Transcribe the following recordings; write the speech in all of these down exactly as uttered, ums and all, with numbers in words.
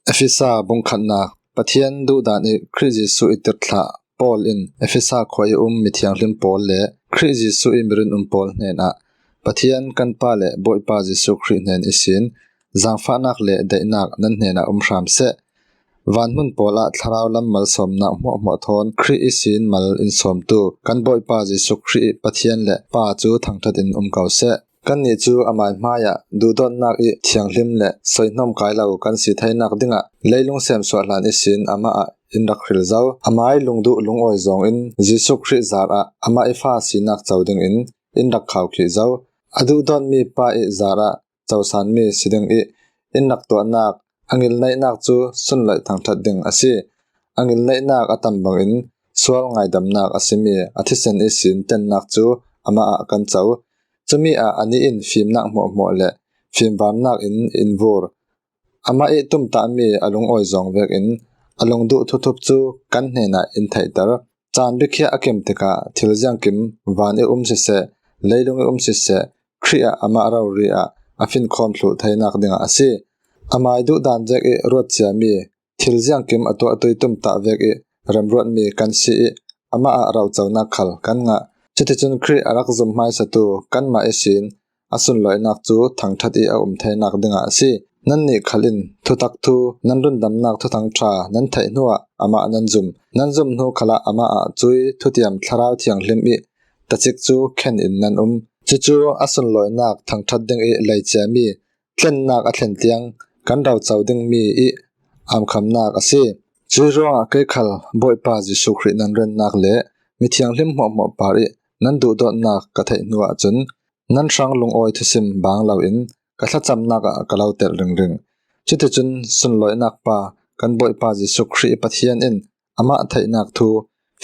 Efesa bung khatna. Pathian duhdan i Khrih Jesuh i tirthlah Paul in Efesa khua i um mithianghlim pawl le Khrih Jesuh i mirin um pawl hnenah, Pathian kan Pa le Bawipa Jesuh Khrih hnen ihsin zangfahnak le daihnak nan hnenah um hram seh. Vanhmun pawl ah thlarau lam malsawmnak hmuahhmuah thawn Khrih ihsin mal in sawmtu kan Bawipa Jesuh Khrih i Pathian le Pa cu thangṭhat in um ko seh. Kannih cu amai hmaiah duhdawtnak i thianghlim le soihnawm kai lo kan si theinak dingah leilung semsuah hlan ihsin amah ah in rak hril zo. Amai lungduh lungawi zawng in Jesuh Khrih zarah amah i fa sinak co dingin in rak khaukhih zo. A duhdawtmi Pa i zarah cosanmi si ding i in rak tuahnak a ngilneihnak cu sunloih thangṭhat ding a si. A ngilneihnak a tam bangin sual ngaidamnak a simi a thisen ihsin tennak cu amah ah kan co. Cumi ah anih in fimnak hmuahhmuah le fimvarnak in in vur. Amah i tumtahmi a lungawi zawng vekin a lungduh thuthup cu kan hnenah in theihter. Caan biakhiah a kim tikah thil ziangkim van i um siseh, leilung i um siseh, Khrih ah amah rori ah a finkhawm thluh theinak dingah a si. Amai duhdan vek i ruat ciami thil ziangkim a tuahtu i tumtah vek i remruatmi kan si i amah ah roconak khal kan ngah. Cuticun Khrih a rak zum hmaisatu kanmah ihsin a sunlawinak cu thangṭhat i a um theinak dingah a si. Nannih khal in thutak thu nan rundamnak thuthang ṭha nan theih hnuah amah nan zum. Nan zum hnu khalah amah ah cui thutiam Thlarau Thianghlim i tacik cu khen in nan um. Cucu a sunlawinak thangṭhat ding i lei ciami tlennak a thlen tiang kan roco dingmi i aamkhamnak a si. Cui ruangah kei khal Bawipa Jesuh Khrih nan rennak le mithianghlim hmuahhmuah par i nan duhdawtnak ka theih hnu ahcun nan hrang lungawi thusim baang loin ka thlacamnak ah ka lo telh ringring. Cuticun sunlawinak Pa kan Bawipa Jesuh Khrih i Pathian in amah theihnak thu,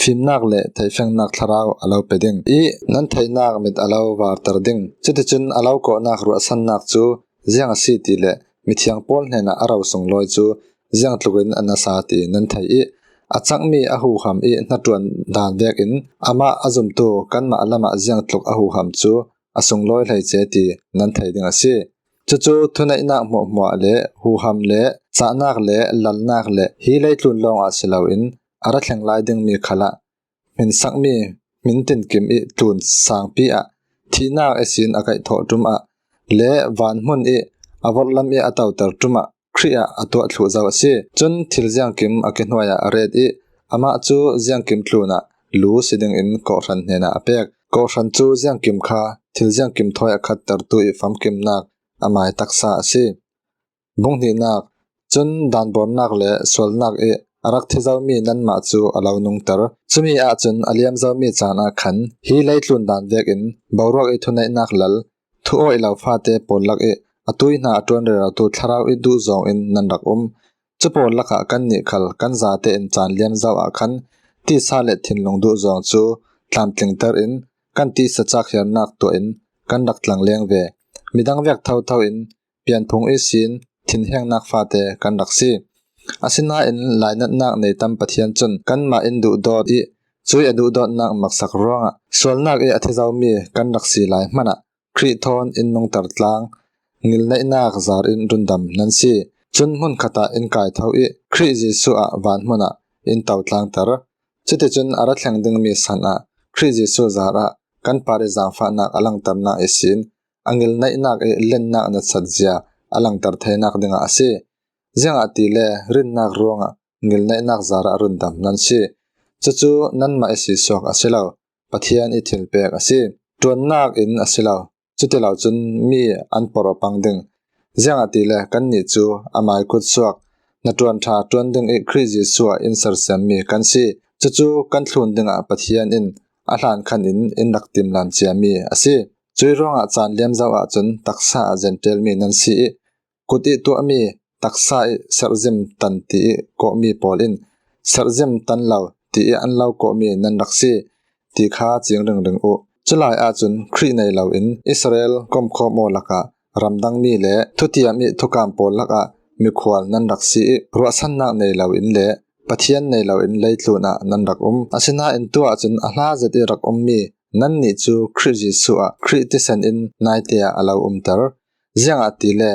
fimnak le theihfengnak thlarau a lo pe ding i nan theihnak mit a lo varter ding. Cuticun a lo kawhnak ruahsannak cu ziang a si ti le mithiang pawl hnenah a ro sunglawi cu ziang tlukin a nasa ti nan thei i a cangmi a huham i hnaṭuan dan vekin amah a zumtu kanmah lamah ziang tluk a huham cu a sunglawi hleice ti nan thei ding a si. Cucu thuneihnak hmuahhmuah le huham le cahnak le lalnak le hi leitlun lawngah si loin a ra thleng lai dingmi khalah hminsakmi hmin tinkim i tlun sangpi ah thihnak ihsin a kaih thawh ṭum ah le vanhmun i a vorhlam i a toter ṭum ah Khrih ah a tuah thluh zo a si. Cun thil ziangkim a kihnuai ah a ret i amah cu ziangkim tlun ah lu si dingin kawhhran hnenah a pek. Kawhhran cu ziangkim kha thil ziangkim thawi a khattertu i famkimnak amai taksa a si. Bung hnihnak. Cun danbawrnak le sualnak i a rak thi zomi nanmah cu a lo nungter. Cumi ahcun a liam zomi caan ah khan hi leitlun dan vekin boruak i thuneihnak lal, thu awih lo fate pawl lak i a tui hna a ṭuan rerotu thlarau i duh zawng in nan rak um. Cu pawl lakah kannih khal kan zate in caan liam zoh ah khan tisa le thinlung duh zawng cu tlamtlingter in kan tisa cakhiarnak tuah in kan rak tlangleng ve. Midang vek thotho in pianphung ihsin thinhengnak fate kan rak si. Asinain lainatnak nei tam Pathian cun kanmah in duhdawt i cui a duhdawtnak maksak ruangah sualnak i a thi zomi kan rak si lai hmanah Khrih thawn in nungter tlang, ngilneihnak zar in rundam nan si. Cun hmunkhat ah in kai tho i Khrih Jesuh ah vanhmun ah in to tlangter. Cuticun a ra thleng dingmi san ah Khrih Jesuh zarah kan par i zaangfahnak a langternak ihsin a ngilneihnak i lennak natsat zia a langter theinak dingah a si. Ziangahtile rinnak ruangah ngilneihnak zarah rundam nan si. Cucu nanmah i sisuak a si lo, Pathian i thilpek a si. Ṭuannak in a si lo, cuti lo cun mi an porh aw pang ding. Ziangahtile kannih cu amai kutsuak hnaṭuan ṭha ṭuan ding i Khrih Jesuh ah in sersiammi kan si. Cucu kan thlun dingah Pathian in a hlan khan in in rak timlam ciami a si. Cui ruangah caan liam zoh ahcun taksa ah Jentail mi nan si i kut i tuahmi taksa i serhzim tan ti i kawhmi pawl in serhzim tan lo ti i an lo kawhmi nan rak si ti kha cing ringring uh. Culai ahcun Khrih nei loin Israel komkhawm aw lakah ramdangmi le thutiam i thukam pawl lakah mikhual nan rak si i ruahsannak nei loin le Pathian nei loin leitlun ah nan rak um. Asinain tu ahcun a hla zet i rak ummi nannih cu Khrih Jesuh ah Khrih thisen in naite ah a lo umter. Ziangahtile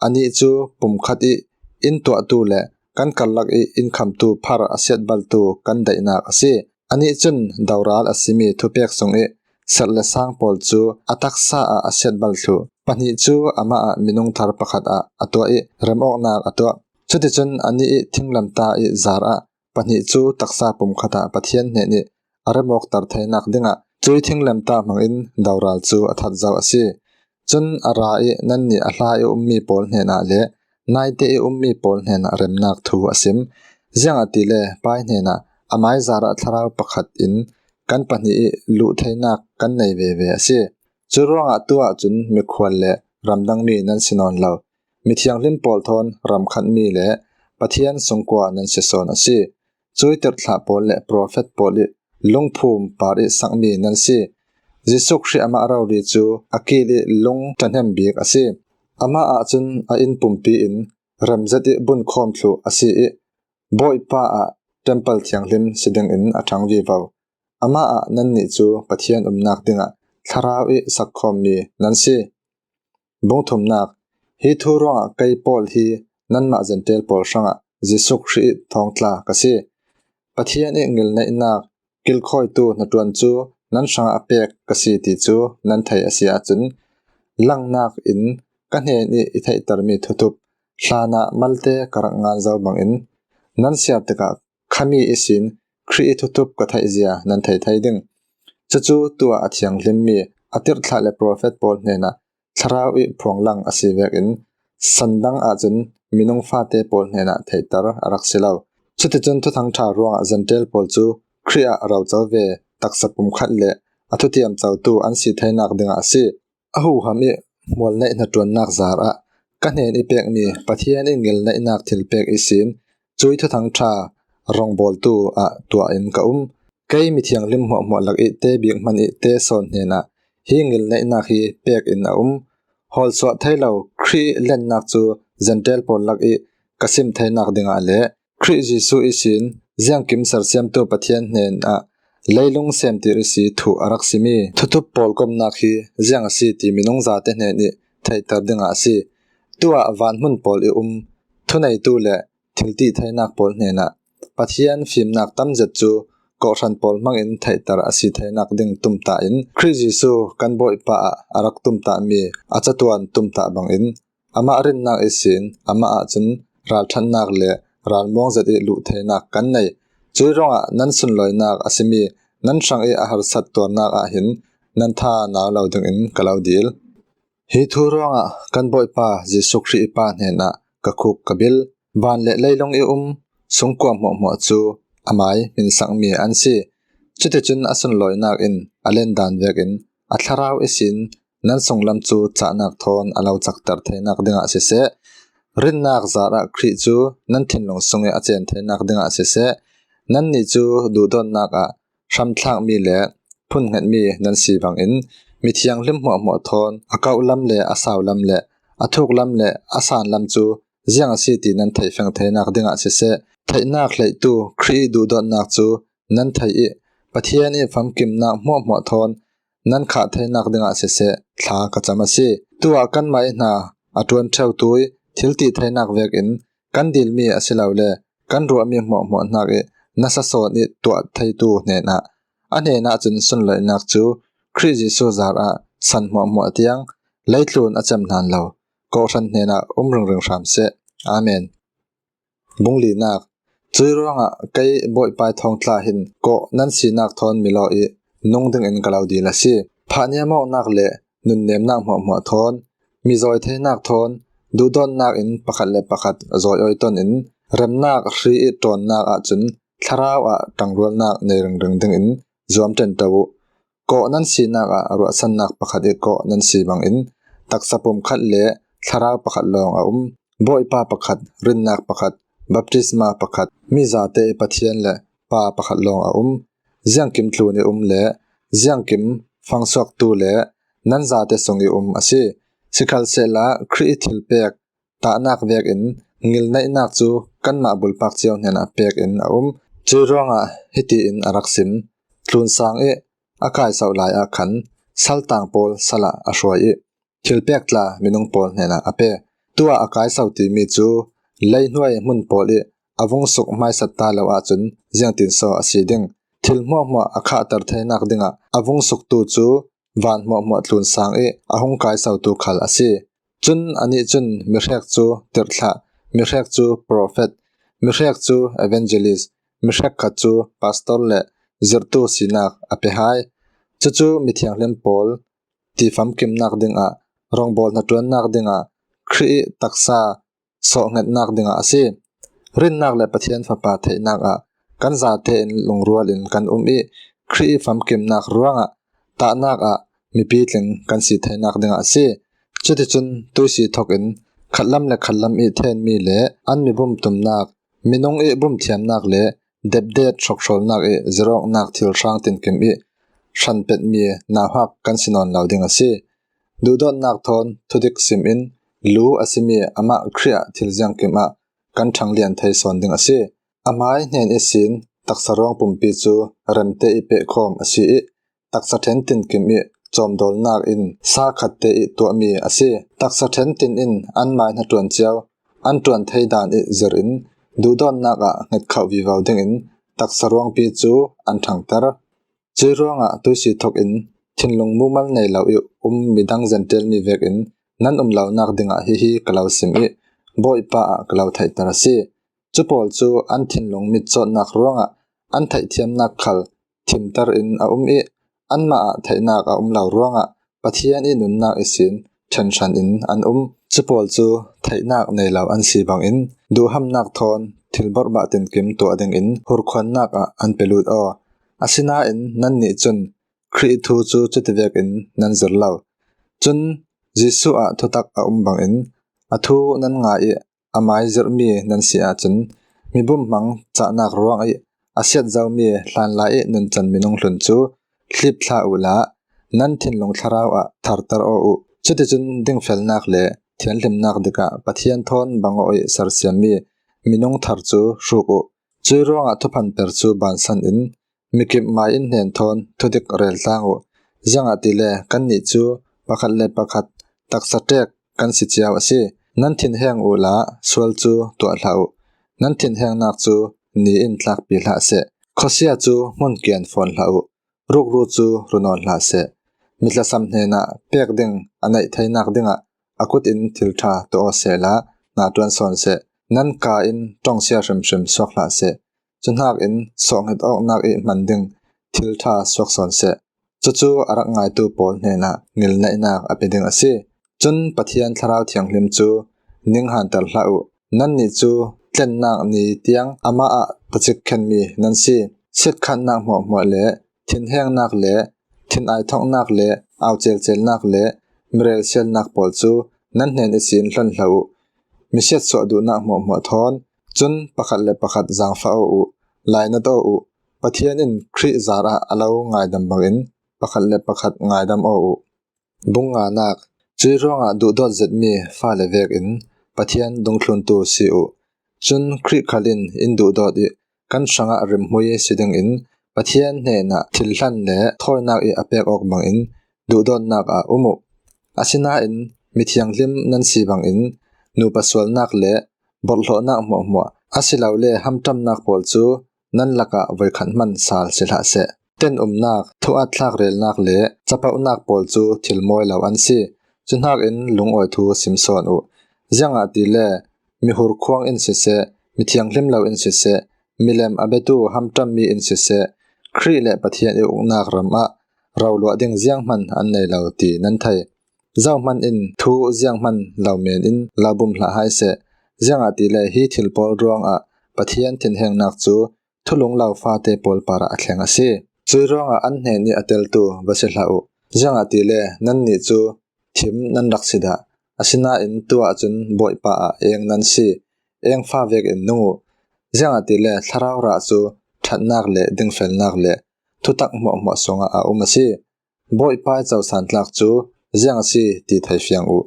anih cu pumkhat i in tuahtu le kan karlak i in khamtu phar a siatbaltu kan daihnak a si. Anih cun doral a simi thupek sung i serh le sang pawl cu a taksa ah a siatbal thluh. Pahnih cu amah ah minung thar pakhat ah a tuah i remawknak a tuah. Cuticun anih i thinglamtah i zar ah pahnih cu taksa pumkhat ah Pathian hnen i a remawkter theinak dingah cui thinglamtah hmangin doral cu a that zo a si. Cun a ra i nannih a hla i ummi pawl hnenah le naite i ummi pawl hnenah remnak thu a sim. Ziangahtile Pa hnenah amai zarah thlarau pakhat in kan pahnih i luh theinak kan nei veve a si. Cu ruangah tu ahcun mikhual le ramdangmi nan si nawn lo. Mithianghlim pawl thawn ramkhatmi le Pathian sungkua nan si sawn a si. Cui tirhthlah pawl le profet pawl i lungphum par i sakmi nan si. Jesuh Khrih amah rori cu a kil i lung ṭhahnem bik a si. Amah ahcun a inn pumpi in remzet i bunkhawm thluh a si i Bawipa ah tempal thianghlim si dingin a ṭhang vivo. Amah ah nannih cu Pathian umnak dingah thlarau i sakkhawmmi nan si. Bung thumnak, hi thu ruangah kei Paul hi nanmah Jentail pawl hrangah Jesuh Khrih i thawngtla ka si. Pathian i ngilneihnak kilkhawitu hnaṭuan cu nan hrangah a pek ka si ti cu nan thei a si ahcun, langnak in ka hnen i i theihtermi thuthup hlanah malte ka rak ngan zo bangin nan siar tikah khami ihsin Khrih i thuthup ka theihzia nan thei thei ding. Cucu tuah a thianghlimmi a tirhthlah le profet pawl hnenah thlarau i phuanglang a si vekin sandang ahcun minung fate pawl hnenah theihter a rak si lo. Cuticun Thuthang ṭha ruangah Jentail pawl cu Khrih ah roco ve taksa pumkhat le a thutiam cotu an si theinak dingah a si. A huham i hmualneih hnaṭuannak zarah ka hnen i pekmi Pathian i ngilneihnak thilpek ihsin cui Thuthang ṭha rongbawltu ah tuah in ka um. Kei mithianghlim hmuahhmuah lak i te bik hmanh i te sawn hnenah hi ngilneihnak hi pek in a um. Hawlsuah thei lo Khrih i lennak cu Jentail pawl lak i ka sim theinak dingah le Khrih Jesuh ihsin ziangkim sersiamtu Pathian hnenah leilung semtir ihsi thuh a rak simi thuthup pawl komnak hi ziang a si ti minung zate hnen i theihter dingah a si. Tuah vanhmun pawl i um thuneitu le thiltitheinak pawl hnenah Pathian fimnak tam zet cu kawhhran pawl hmangin theihter a si theinak ding tumtah in Khrih Jesuh kan Bawipa ah a rak tumtahmi a catuan tumtah bangin amah rinnak ihsin amah ahcun ralṭhatnak le ralmuang zet i luh theinak kan nei. Cui ruangah nan sunlawinak a simi nan hrang i a harsat tuarnak ah hin nan tha nau lo dingin ka lo dil. Hi thu ruangah kan Bawipa Jesuh Khrih i Pa hnenah ka khuk ka bil. Van le leilung i um sungkua hmuahhmuah cu amai hminsakmi an si. Cuticun a sunlawinak in a lendan vekin a thlarau ihsin nan sunglam cu cahnak thawn a lo cakter theinak dingah siseh, rinnak zarah Khrih cu nan thinlung sung i a cen theinak dingah siseh, nannih cu duhdawtnak ah hramthlakmi le phunhngetmi nan si bangin mithianghlim hmuahhmuah thawn a kauh lam le a sau lam le a thuk lam le a san lam cu ziang a si ti nan theih feng theinak dingah siseh, theihnak hleihtu Khrih i duhdawtnak cu nan theih i Pathian i famkimnak hmuahhmuah thawn nan khah theinak dingah siseh, thla ka cam a si. Tuah kanmah i hna a ṭuan ṭheutu i thiltitheinak vekin kan dilmi a si lo le kan ruahmi hmuahhmuah hnak i nasa sawn i tuah theitu hnenah a hnenah cun sunlawinak cu Khrih Jesuh zarah san hmuahhmuah tiang leitlun a cem hlan lo kawhhran hnenah um ringring hram seh. Amen. Bung linak, cui ruangah kei Bawipa i thawngtla hin kawh nan sinak thawn milaw i nung dingin ka lo dil a si. Phahniam awknak le nunnemnak hmuahhmuah thawn, mizawi theinak thawn, duhdawtnak in pakhat le pakhat zawi awi ton in, remnak hri i ṭawnnak ahcun thlarau ah ṭangrualnak nei ringring dingin zuam ṭanṭo uh. Kawh nan sinak ah ruahsannak pakhat i kawh nan si bangin taksa pumkhat le thlarau pakhat lawng a um. Bawipa pakhat, rinnak pakhat, baptisma pakhat, mi zate i Pathian le Pa pakhat lawng a um. Ziangkim tlun i um le ziangkim fangsuaktu le nan zate sung i um a si. Sikhalsehla Khrih i thilpek tahnak vekin ngilneihnak cu kanmah bulpak cio hnenah pek in a um. Cui ruangah hiti in a rak sim: Tlun sang i a kaisoh lai ah khan saltang pawl sal ah a hruai i thilpek tla minung pawl hnenah a pe. Tuah a kaiso timi cu Leihnuai hmun pawl ih a vungsuk hmaisat ta lo ahcun ziangtinso a si ding? Thil hmuahhmuah a khahter theinak dingah a vungsuktu cu van hmuahhmuah tlun sang ih a hung kaisotu khal a si. Cun anih cun mihrek cu tirhthlah, mihrek cu profet, mihrek cu evangelist, mihrek khat cu pastor le zirhtu sinak a pe hai. Cucu mithianghlim pawl tifamkimnak dingah, rongbawl hnaṭuannak dingah, Khrih ih taksa sawhngetnak dingah a si. Rinnak le Pathian Fapa theihnak ah kan zate in lungrual in kan um ih Khrih ih famkimnak ruangah tahnak ah mipi tling kan si theinak dingah a si. Cuticun tuisi thok in khatlam le khatlam ih thenmi le an mibum tumnak, minung ih bumthiamnak le depdet hrokhrawlnak ih zirawknak thil hrang tinkim ih hranpetmi nauhak kan si nawn lo ding a si. Duhdawtnak thawn thudik sim in lu a simi amah Khrih ah thil ziangkim ah kan ṭhanglian thei sawn ding a si. A hmai hnen ihsin taksa ruang pumpi cu remte ih pehkhawm a si ih taksa ṭhen tinkim ih cawmdawlnak in sa khatte ih tuahmi a si. Taksa ṭhen tin in an mai hnaṭuan cio an ṭuan thei dan ih zir in duhdawtnak ah hngetkhoh vivo dingin taksa ruangpi cu an ṭhangter. Cuih ruangah tuisi thok in thinlung mumal nei lo ih um midang Jentail mi vekin nan um lonak dingah hihi ka lo sim ih Bawipa ah ka lo theihter a si. Cu pawl cu an thinlung mitcawtnak ruangah an theihthiamnak khal thimter in a um ih anmah ah theihnak a um lo ruangah Pathian ih nunnak ihsin ṭhenhran in an um. Cu pawl cu theihnak nei lo an si bangin duhhamnak thawn thil borhbah tinkim tuah dingin hurkhuannak ah an pelut aw. Asinain nannih cun Khrih thu cu cuti vekin nan zir lo. Cun Jesuh ah thutak a um bangin a thu nan ngai ih amai zirhmi nan si ahcun mibum hmang cahnak ruang ih a siat zomi hlanlai ih nuncan minung hlun cu hlip thla uhla, nan thinlung thlarau ah tharter aw uh. Cuticun dingfelnak le thianhlimnak dikah Pathian thawn bang aw ih sersiammi minung thar cu hruk uh. Cuih ruangah thuphanper cu bansan in mikip mai in hnen thawn thudik rel tlang uh. Ziangahtile kannih cu pakhat le pakhat taksa ṭek kan si cio a si. Nan thinheng uhla sual cu tuah hlah uh. Nan thinhengnak cu ni in tlakpi hlah seh. Khuasia cu hmun kian fawn hlah uh. Rukru cu ru nawn hlah seh. Mitlasam hnenah pek ding a neih theinak dingah a kut in thil ṭha tuah aw sehla hna ṭuan sawn seh. Nan ka in ṭongsia hrimhrim suak hlah seh. Cuhnakin sawhnghet awknak ih hman ding thil ṭha suak sawn seh. Cucu a rak ngaitu pawl hnenah ngilneihnak a pe ding a si. Cun Pathian Thlarau Thianghlim cu ninghanter hlah uh. Nannih cu tlennak ni tiang amah ah tacik khenmi nan si. Siatkhatnak hmuahhmuah le thinhengnak le thin aithongnak le au celcelnak le mirelsialnak pawl cu nan hnen ihsin hlon hlah uh. Misiatsuah duhnak hmuahhmuah thawn cun pakhat le pakhat zaangfah aw uh, lainat aw uh. Pathian in Khrih zarah a lo ngaidam bangin pakhat le pakhat ngaidam aw uh. Bung nganak. Cuih ruangah duhdawt zetmi fale vekin Pathian dungthluntu si uh. Cun Khrih khal in in duhdawt ih kan hrangah rimhmui si dingin Pathian hnenah thil hlan le thawinak ih a pek awk bangin duhdawtnak ah um uh. Asinain mithianghlim nan si bangin nupa sualnak le borhhlawhnak hmuahhmuah asilole hamṭamnak pawl cu nan lakah voikhat hman sal si hlah seh. Tenumnak, thu-at thlak relnak le capohnak pawl cu thil mawi lo an si. Cuhnakin lungawi thu sim sawn uh. Ziangahtile mihur khuang in siseh, mithianghlim lo in siseh, milem a biatu hamṭammi in siseh, Khrih le Pathian ih uknak ram ah roluah ding zianghman an nei lo ti nan thei. Zohman in thu zianghman lo men in lo bum hlah hai seh. Ziangahtile hi thil pawl ruangah Pathian thinhengnak cu thulung lo fate pawl parah a thleng a si. Cuih ruangah an hnen ih a teltu va si hlah uh. Ziangahtile nannih cu thim nan rak si dah. Asinain tu ahcun Bawipa ah eng nan si. Engfa vekin nung uh. Ziangahtile thlarau rah cu ṭhatnak le dingfelnak le thutak hmuahhmuah sungah a um a si. Bawipa ih cosan tlak cu ziang a si ti thei fiang uh.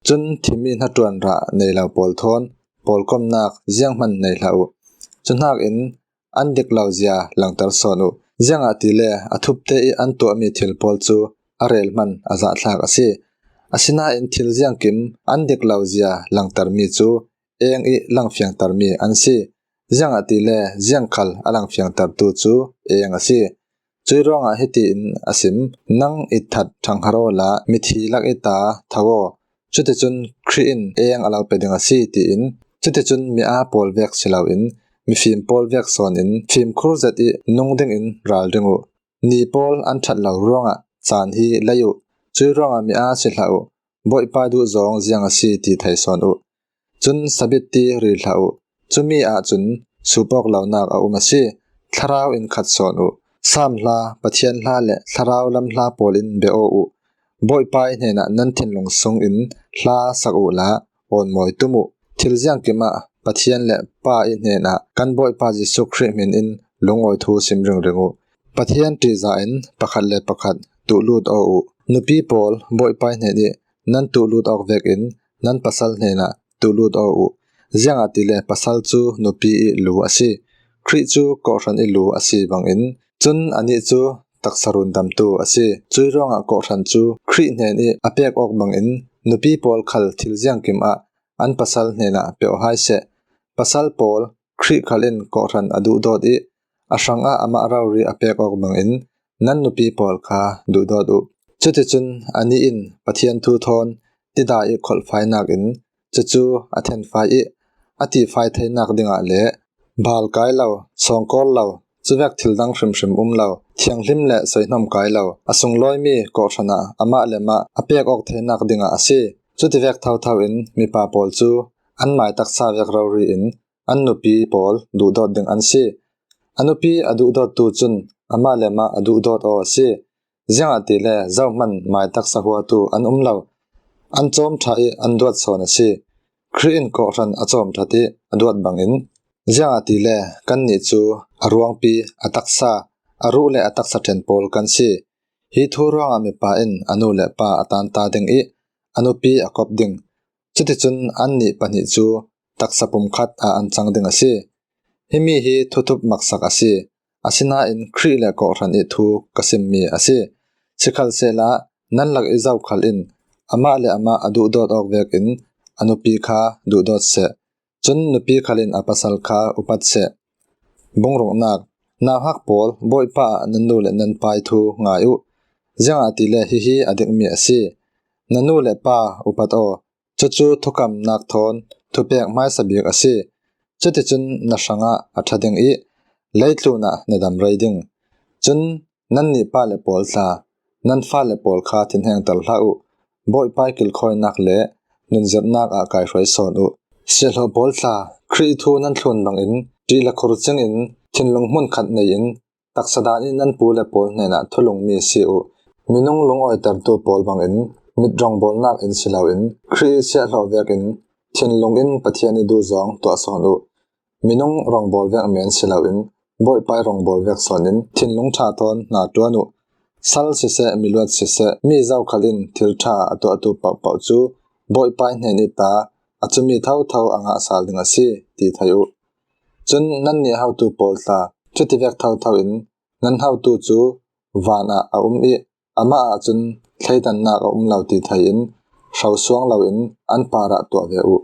Cun thim ih hnaṭuan rah nei lo pawl thawn pawlkomnak zianghman nei hlah uh. Cuhnakin an dik lo zia langter sawn uh. Ziangahtile a thupte ih an tuahmi thil pawl cu a rel hman a zahthlak a si. Asinain thil ziangkim an dik lo zia langtermi cu eng ih langfiangtermi an si. Ziangahtile ziangkhal a langfiangtertu cu eng a si. Cuih ruangah hitiin a sim: Nang itthat ṭhanghar awla mithi lak ih ta tho aw. Cuticun Khrih in eng a lo pe ding a si, tiin. Cuticun mi aa pawl vek si loin mifim pawl vek sawnin fimkhur zet ih nung dingin ralring uh. Ni pawl an ṭhat lo ruangah caan hi lei uh. Cuih ruangah mi aa si hlah uh. Bawipa duhzawng ziang a si ti thei sawn uh. Cun sabitti ri hlah uh. Cumi ahcun sup awk lonak a um a si. Thlarau in khat sawn uh. Saam hla, Pathian hla le thlarau lam hla pawl in be aw uh. Bawipa ih hnenah nan thinlung sungin hla sak uhla awnmawi tum uh. Thil ziangkim ah Pathian le Pa ih hnenah kan Bawipa Jesuh Khrih hmin in lungawi thu sim ringring uh. Pathian ṭihzah in pakhat le pakhat tuhlut aw uh. Nupi pawl, Bawipa ih hnen ih nan tuhlut awk vekin nan pasal hnenah tuhlut aw uh. Ziangahtile pasal cu nupi ih lu a si. Khrih cu kawhhran ih lu a si bangin cun anih cu taksa rundamtu a si. Cuih ruangah kawhhran cu Khrih hnen ih a pek awk bangin nupi pawl khal thil ziangkim ah an pasal hnenah pe aw hai seh. Pasal pawl, Khrih khal in kawhhran a duhdawt ih a hrangah amah rori a pek awk bangin nan nupi pawl kha duhdawt uh. Cuticun anih in Pathian thu thawn tidai ih kholhfainak in cucu a thenfai ih a tifai theinak dingah le bal kai lo, sawngkawl lo, cuvek thil dang hrimhrim um lo, thianghlim le soihnawm kai lo, a sunglawimi kawhhran ah amah le mah a pek awk theinak dingah a si. Cutivek thotho in mipa pawl cu an mai taksa vek rori in an nupi pawl duhdawt ding an si. A nupi a duhdawttu cun amah le mah a duhdawt aw a si. Ziangahtile zohman mai taksa huatu an um lo. An cawm ṭha ih an duat sawn a si. Khrih in kawhhran a cawm ṭhat ih a duat bangin, ziangahtile kannih cu a ruangpi, a taksa, a ruh le a taksa ṭhen pawl kan si. Hi thu ruangah mipa in a nu le pa a tanta ding ih a nupi a kop ding. Cuticun annih pahnih cu taksa pumkhat ah an cang ding a si. Himi hi thuthup maksak a si. Asinain Khrih le kawhhran ih thu ka simmi a si. Sikhalsehla nan lak ih zokhal in amah le amah a duhdawt awk vekin a nupi kha duhdawt seh. Cun nupi khal in a pasal kha upat seh. Bungruknak. Nauhak pawl, Bawipa ah nan nu le nan pa ih thu ngai uh. Ziangahtile hihi a dikmi a si. Na nu le pa upat aw. Cucu thukamnak thawn thupek hmaisa bik a si. Cuticun na hrangah a ṭha ding ih leitlun ah na dam rei ding. Cun nannih pa le pawl tla, nan fa le pawl kha thinhengter hlah uh. Bawipa ih kilkhawinak le nunzirhnak ah kaihruai sawn uh. Siahlawh pawl tla, Khrih ih thu nan thlun bangin ṭih le khur cingin thinlung hmunkhat nei-in taksa dan ih nan pu le pawl hnenah thulungmi si uh. Minung lungawitertu pawl bangin mit rawngbawlnak in si loin Khrih ih siahhlawh vekin thinlung in Pathian ih duhzawng tuah sawn uh. Minung rawngbawl vek men si loin Bawipa ih rawngbawl vek sawnin thinlung ṭha thawn hna ṭuan uh. Sal siseh, miluat siseh, mi zokhal in thil ṭha a tuahtu pohpoh cu Bawipa ih hnen ih ta a cumi thotho a ngah sal ding a si, ti thei uh. Cun nannih hotu pawl tla, cutivek thotho in nan hotu cu van ah a um ih amah ahcun thleidannak a um lo ti thei in hrosuang loin an parah tuah ve uh.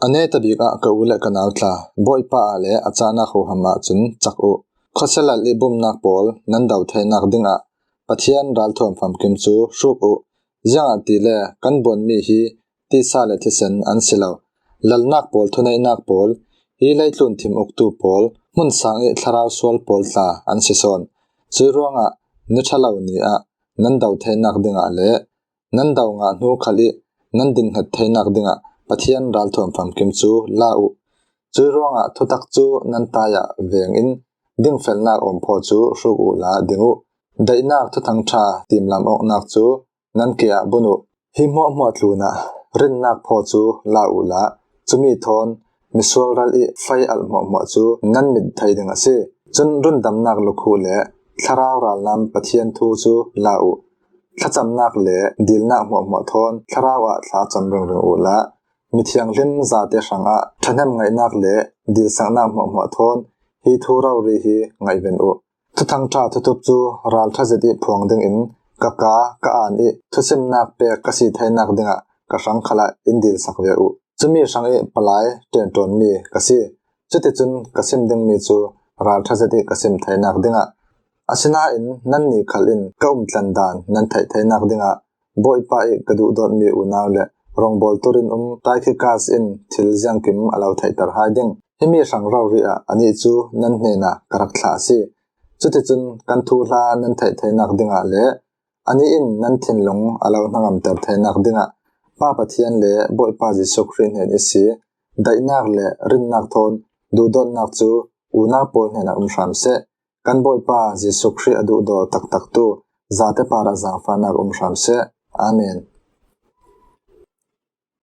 A netabik ah ka u le ka nau tla, Bawipa ah le a cahnak huham ahcun cak uh. Khuasia lal ih bumnak pawl nan do theinak dingah Pathian ralthuam famkim cu hruk uh. Ziangahtile kan buanmi hi tisa le thisen an si lo. Lalnak pawl, thuneihnak pawl, hi leitlun thim uktu pawl, hmun sang ih thlarau sual pawl tla an si sawn. Cuih ruangah ni ṭhalo ni ah nan do theinak dingah le nan do ngah hnu khal ih nan dinhnget theinak dingah Pathian ralthuam famkim cu la uh. Cuih ruangah thutak cu nan tai ah veng in dingfelnak awmphaw cu hruk uhla ding uh. Daihnak thuthang ṭha timlam awknak cu nan ke ah bun uh. Hi hmuahhmuah tlunah rinnak phaw cu la uhla, cumi thawn misual ral ih fei alh hmuahhmuah cu nan mit thei ding a si. Cun rundamnak lukhuh le thlarau ralnam Pathian thu cu la uh. Thlacamnak le dilnak hmuahhmuah thawn thlarau ah thlacam ringring uhla, mithianghlim zate hrangah ṭhahnem ngaihnak le dilsaknak hmuahhmuah thawn hi thu rori hi ngaihven uh. Thuthang ṭha thuthup cu ralṭha zet ih phuang dingin ka ka, ka aan ih thusimnak pek ka si theinak dingah ka hrang khalah in dilsak ve uh. Cumi hrang ih palai ṭianṭawnmi ka si. Cuticun ka sim dingmi cu ralṭha zet ih ka sim theinak dingah, asinain nannih khal in ka umtlan dan nan theih theinak dingah Bawipa ih ka duhdawtmi unau le rawngbawltu rinum Tychicus in thil ziangkim a lo theihter hai ding. Himi hrang rori ah anih cu nan hnenah ka rak thlah a si. Cuticun kan thuhla nan theih theinak dingah le anih in nan thinlung a lo hnangamter theinak dingah Pa Pathian le Bawipa Jesuh Khrih hnen ihsi daihnak le rinnak thawn duhdawtnak cu unau pawl hnenah um hram seh. Kan Bawipa Jesuh Khrih a duhdaw taktaktu zate parah zaangfahnak um hram seh. Amen.